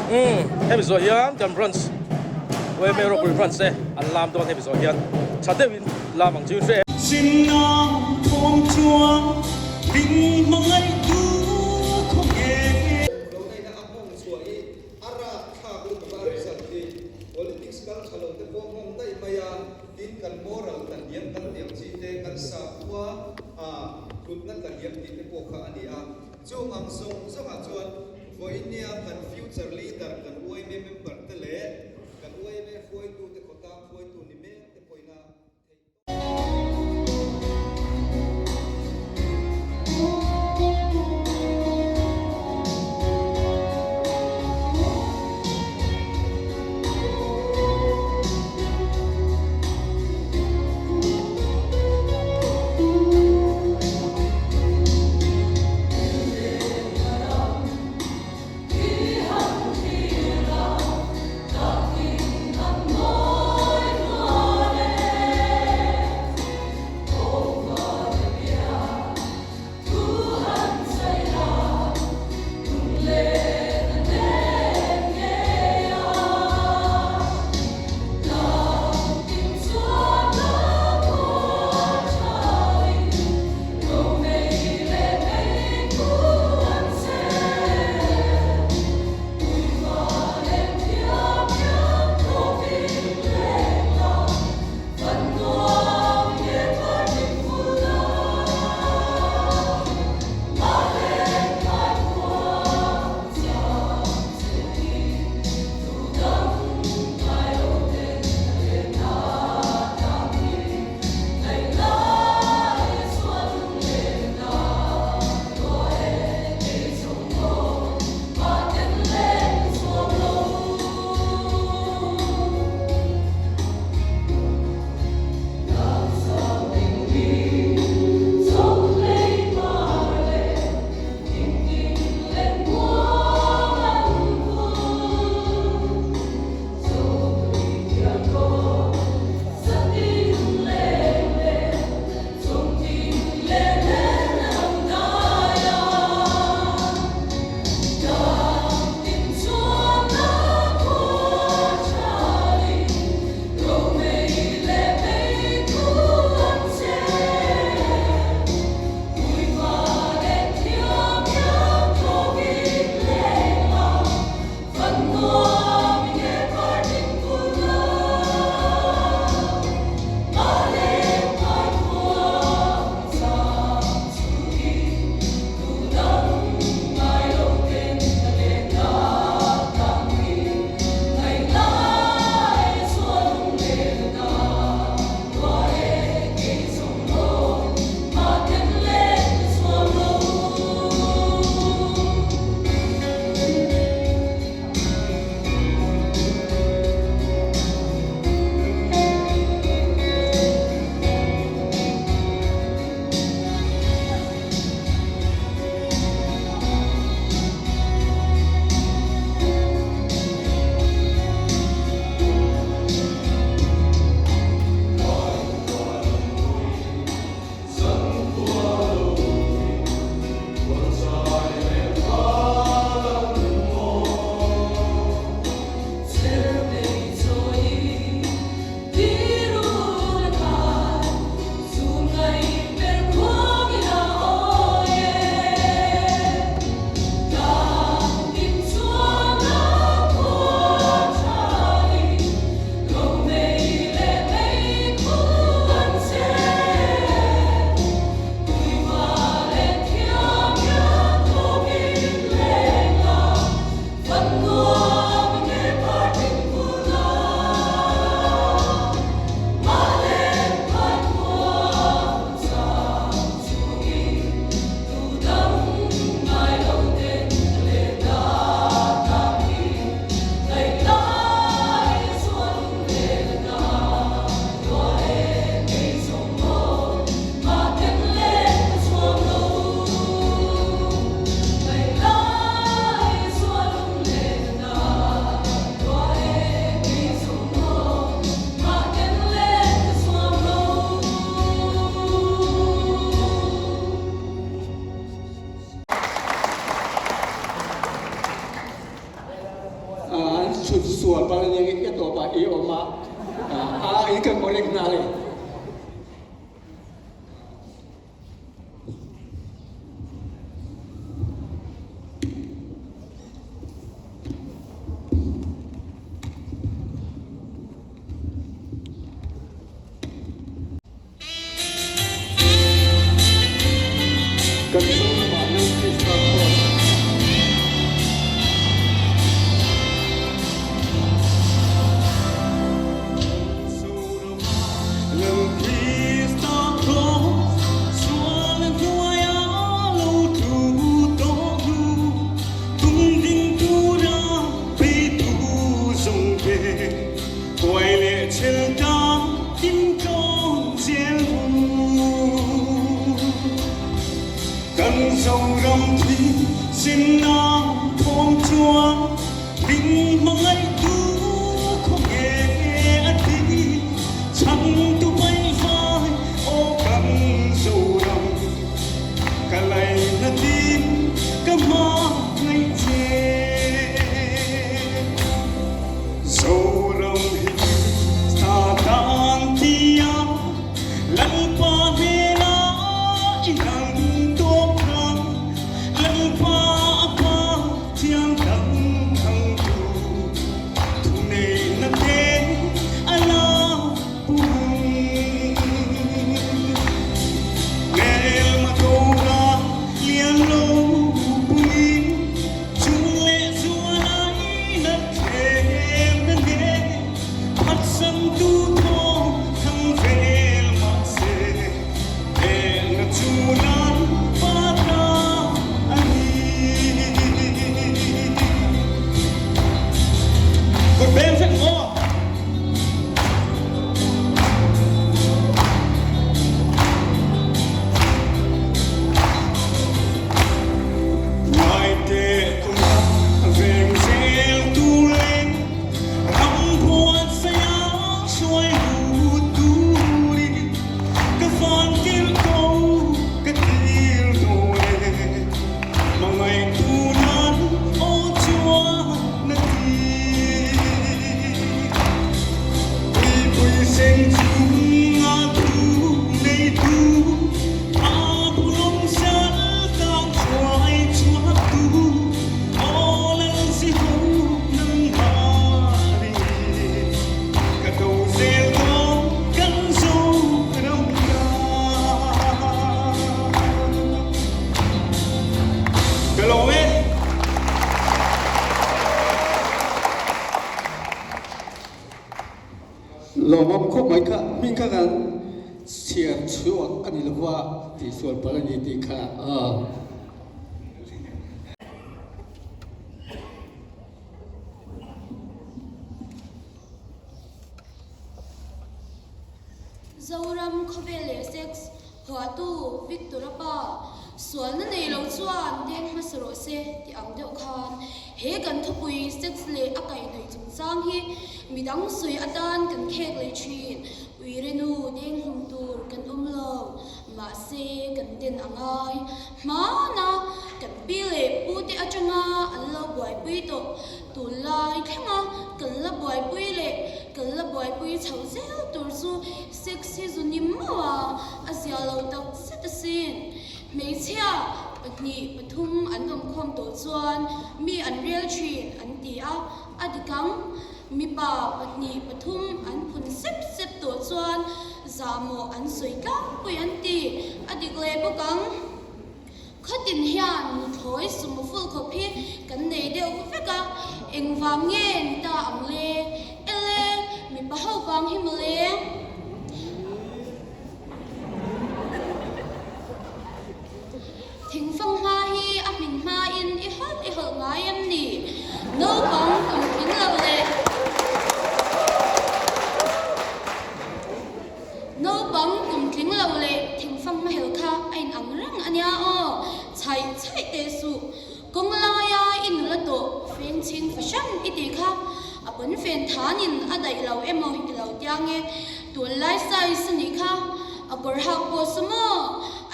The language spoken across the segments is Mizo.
Umm hemi zawh hian kan branch yma ropui branch te an lam dawn hemi zawh hian tha deuhin lam ang chu in hre em. Zinna thawm chuan min hmangaih tu khaw nge. Lo neihna a nghawng chhuah hi a rap thlak lutuk a, a result hi politics kal tha lo te pawh nghawng daih mai a, tin kan moral kan hniam kan tih ang chi te, kan sakhua hlutna kan hniam tih te pawh kha a ni a. Chung ang zawng zawngah chuan vawinia kan future leader kan yma member te leh kan yma hruaitute khawtlang hruaitu ni mek te pawhin a theih tawp. chhut sual palh a nia i tawpah i awm a, a in kan correct nghal e. Kan Zoramah Lal Krista Cross. Lal Krista Cross sual hnuaia lo tlu tawh hnu tung ding tura beitu zawng ve Huai leh chhel tang tin tlawn zel hu. Kan Zoram thi sinna thawm chuan min hmangaihtu khaw nge a ti. Chhangtu paihfai aw kan Zoram ka laina tin ka hmangaih che. Zoram hi Satan tia Lalpa hnena i dang tawp ram, Lalpa a pa thiang dang thang tu, thuneihna te a la pung. Hmelma tora lian lo pungin chung leh zuala i nat thlem na hle, phatsantu thawng thang vel mahse hmelna chu Lalpa ta a ni. Kut beng vek maw? Ngaite tuna veng zel tur leng ram buatsaia hruai lut turin ka van tir ko ka tir dawn e hmangaihtu nan aw chuan na ti. Tuipui seng chunga thu neitu a pulawm sal tang hruai chhuaktu aw lal si ho nangmah ringin ka do zel dawn kan Zoram ta. Ka lawm e. Lawmawm khawp mai kha hming kha kan chhiar chhuak a ni lova tih sual palh a ni tih kha aw. Zoram khawvel leh sex Phuahtu Victor-a pa, sualna nei lo chuan deng hmasa rawh se ti ang deuh khan he kan thupui sex leh a kaihhnawih chungchang hi midang sawi atan kan khek leh thin. Uirenu deng hlum tur kan awm lo, mahse kan den a ngai. Hmana kan pi leh pute atanga an lo buaipui tawh tunlai thlenga kan la buaipui leh kan la buaipui chho zel tur chu Sex hi zu ni mauh a, a zia lo tak zet asin. Hmeichhia pahnih pathum an awm khawm tawh chuan mi an rel thin an ti a, a dik ang. Mipa pahnih pathum an phun sep sep tawh chuan zahmawh an sawi tlangpui an ti, a dik leh bawk ang. Khatin hian nuthlawi sumo ful khawp hi kan nei deuh vek a, engvang nge ni ta ang le? Ele, mipa ho vang hi mawle. Thingfang hma hi a hmin hmain i hawlh i hawlh ngai em ni? Naupang kum tling lo leh. Naupang kum tling lo leh thingfang hmahel kha a in ang reng a nia aw, chhaih chhaih teh suh. Kawng laia i nula tawh feng chhing fahran i tih kha a pawn fen thanin a daih lo emaw i lo tia nge, tunlai size a nih kha a kawr hak pawh saw maw?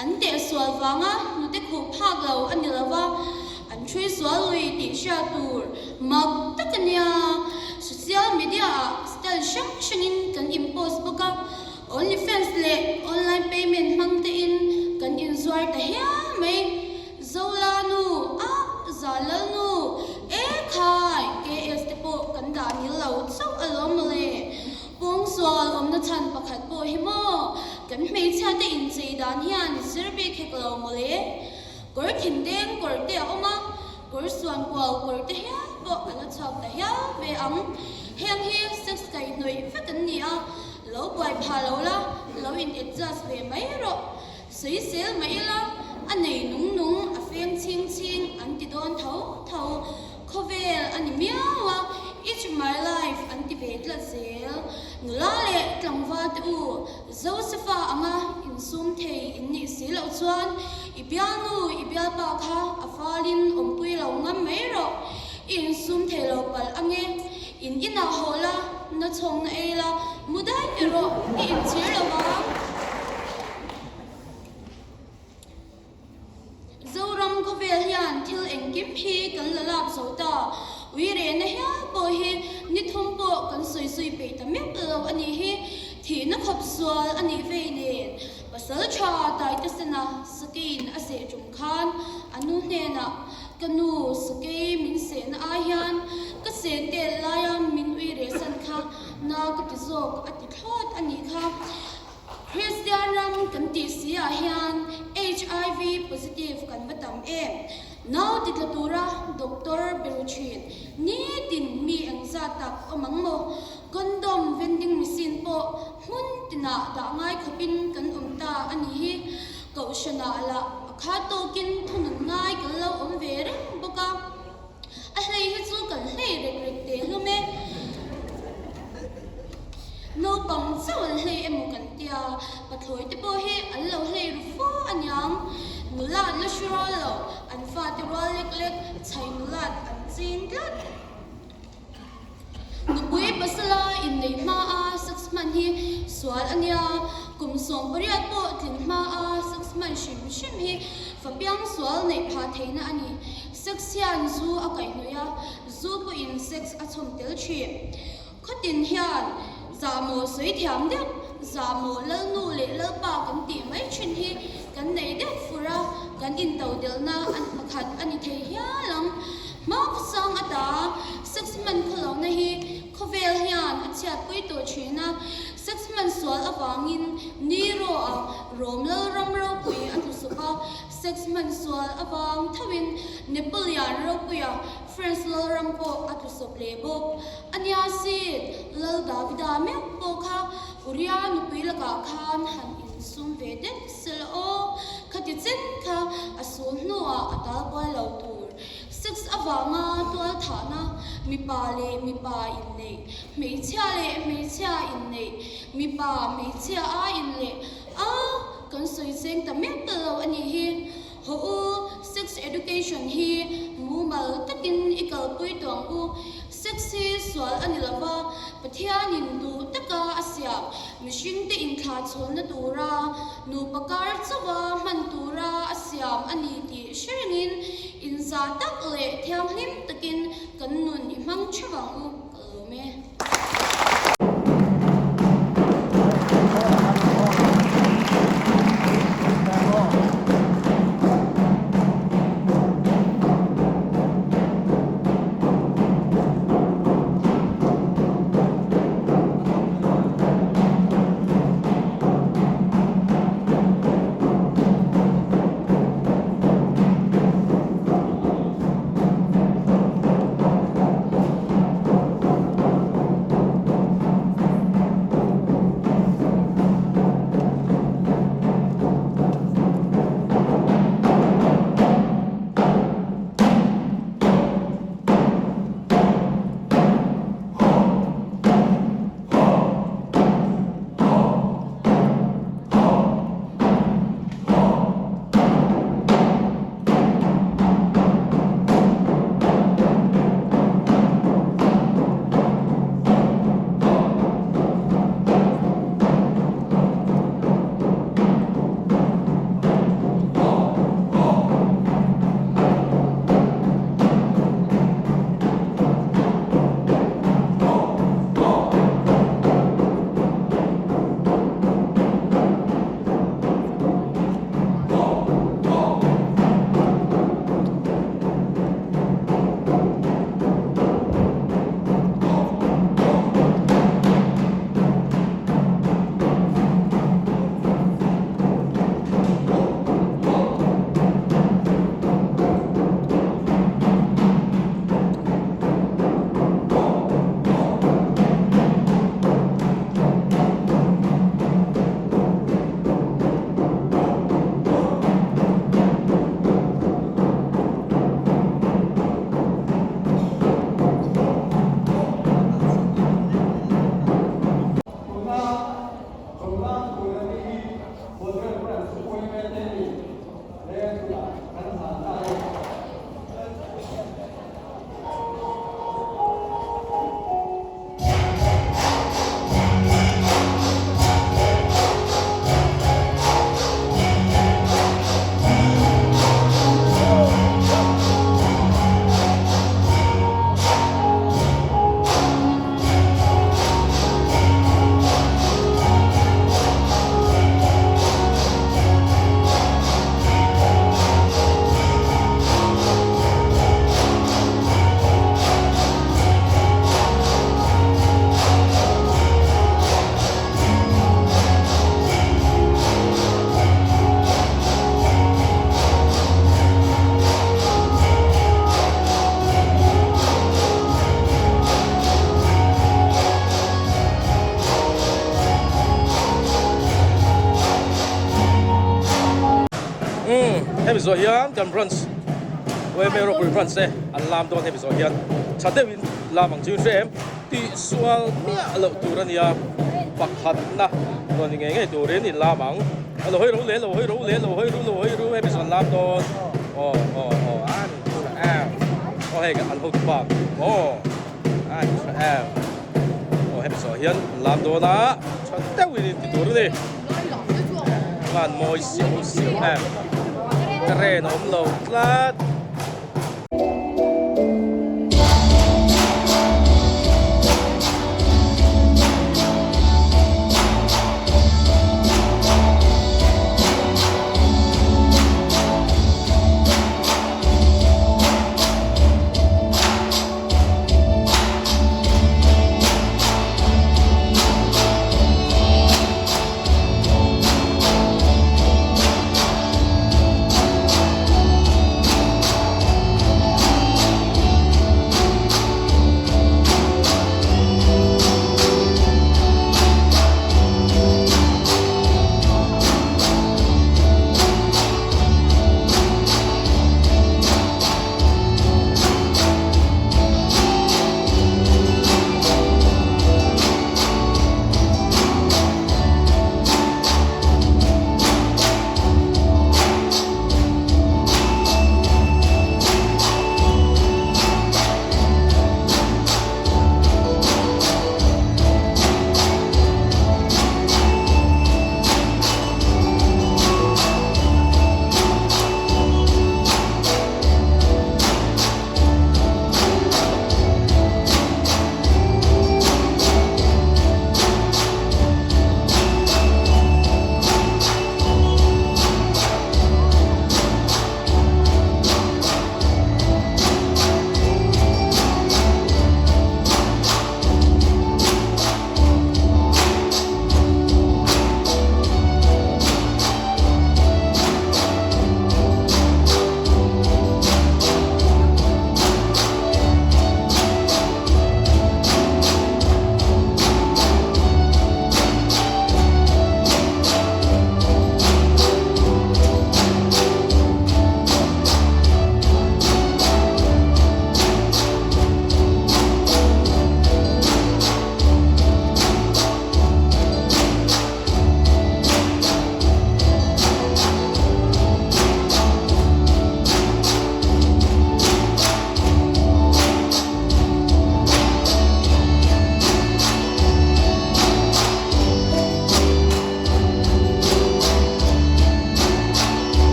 An teh sual vanga hnute khuh phak lo a ni lo va, an ṭhui sual lui tih hriat tur mak tak a nia. post bawk a, OnlyFans leh online payment hmang tein kan inzuar ta hial mai. Zola nu, a Zalal nu, e khai, KS te pawh kan dah nil lo chauh alawm mawle. Pawngsual awmna chhan pakhat pawh hi maw, kan hmeichhia te inchei dan hian zir bik hek lo mawle. Kawr thindeng kawr te a awm a, kawr suan kual kawr te hial pawh a la chhuak ta hial ve ang. Heng hi sex kaihhnawih vek an ni a, lo buai phah lo la, lo in adjust ve mai rawh. Sawisel mai ila, a nei nung nung, a feng chhing chhing an ti dawn tho tho. Khawvel a ni miau a, It's my life an ti ve tlat zel. Nula leh tlangval te u, Josefa anga insum thei in nih si loh chuan i bialnu i bialpa kha a falin awmpui lo ngam mai rawh. I insum thei lo palh ange. In inah haw la, na chhawng na ei la, mu daih erawh i inchhir lo vang. Zoram khawvel hian thil engkim hi kan la lak zo ta. Ui rehna hial pawh hi ni thum pawh kan sawi zui peih ta meuh lo a nih hi. Thihna khawp sual a nih vei nen pasal tha Taitesena sakeiin a seh tum khan a nu hnenah, Ka nu, sakei min sehna ai hian ka seh tel laia min ui rehsan kha na ka ti zawk a ti thlawt a nih kha. Kristian ram kan tih si ah hian HIV positive kan va tam em? Nau ti tla tura doctor be ru thin. Nitin mi engzat tak awm ang maw? Condom vending machine pawh hmun tinah dah ngai khawpin kan awm ta a nih hi. Kohhranah lah a khat tawkin thunun ngai kan lo awm ve reng bawk a. A hlei hi chu kan hlei rek rek teh hlawm e. Naupang chauh an hlei emaw kan tia, pathlawi te pawh hi an lo hlei ru fo aniang. Nula an la hre rual lo, an fate rual lek lek chhai nulat an ching tlat. Nupui pasala inneih hmaa sex hman hi sual a nia, kum 18 pawh tlin hmaa sex hman hrim hrim hi fapiang sual neih phah theihna a ni. Sex hian zu a kaihhnawih a, zu pawhin sex a chhawm tel thin. Khawtin hian zahmawh sawi thiam deuh, zahmawh lalnu leh lalpa kan tih mai thin hi kan nei deuh fur a, kan intodelhna an pakhat a ni thei hial ang. Hma khawsang ata sex hman khawlohna hi khawvel hian a chhiatpui tawh thin a, sex hman sual avangin Nero a Rom lalram ropui a tlusawp a, sex hman sual avang thoin Napoleon ropuia France lalram pawh a tlusawp leh bawk. A nia sin, Lal Davida meuh pawh kha Uria nupui lakah khan han insum ve deuh sela aw, khati chen kha a sul hnuah a tal buai lo tur. Sex avanga tual thahna, mipa leh mipa inneih, hmeichhia leh hmeichhia inneih, mipa hmeichhia a inleh a kan sawi cheng ta meuh ta lo a nih hi. Haw u, sex education hi mumal takin i kalpui tawh ang u. Sex hi sual a ni lo va, Pathianin duh taka a siam mihringte inthlahchhawnna tura nupa kar chauha hman tura a siam a ni tih hre rengin inzah tak leh thianghlim takin kan nun i hmang theuh ang u, ka lawm e. zawh hian kan branch yma ropui branch te an lam dawn hemi zawh hian tha deuhin lam ang chu in hre em tihsual miah loh tur a nia pakhatna rawn ni ngei ngei turin in lam ang a lo hawi ro leh lo hawi ro leh lo hawi ru lo hawi ru hemi zawh an lam dawn aw aw aw an tha em aw hei an hotu pa aw an tha em aw hemi zawh hian an lam dawn a tha deuhin in ti tur a ni. Van mawi siau siau em. Train a awm lo tlat.